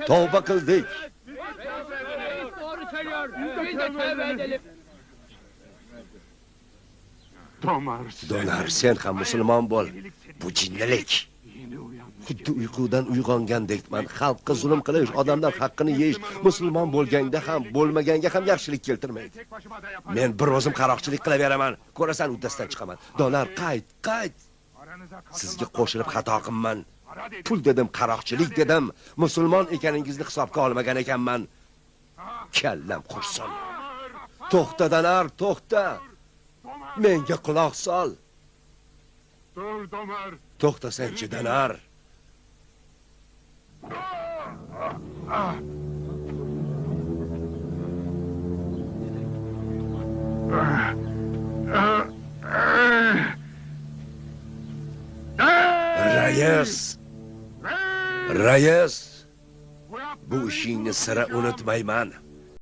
Tavba qildik. Doğru söylüyor. Biz de tövbe edelim. Donar, sen ham musulmon bo'l. Bu jinnilik. Xuddi uyqudan uyg'ongandekman. Xalqqa zulm qilish, odamlar haqqini yeyish musulmon bo'lganda ham, bo'lmaganga ham yaxshilik keltirmaydi. Men bir o'zim qaroqchilik qilaveraman. Ko'rasan, uddasidan chiqaman. Donar, qayt, qayt. Sizga qo'shilib xato qilman. Pul dedim, qaroqchilik dedim. Musulmon ekaningizni hisobga olmagan ekanman. Kallam qursin. To'xta, Donar, to'xta. Menga quloq sol. To'xtasanchi, Donar. Rais! Rais! Bu ishingni sira unutmayman.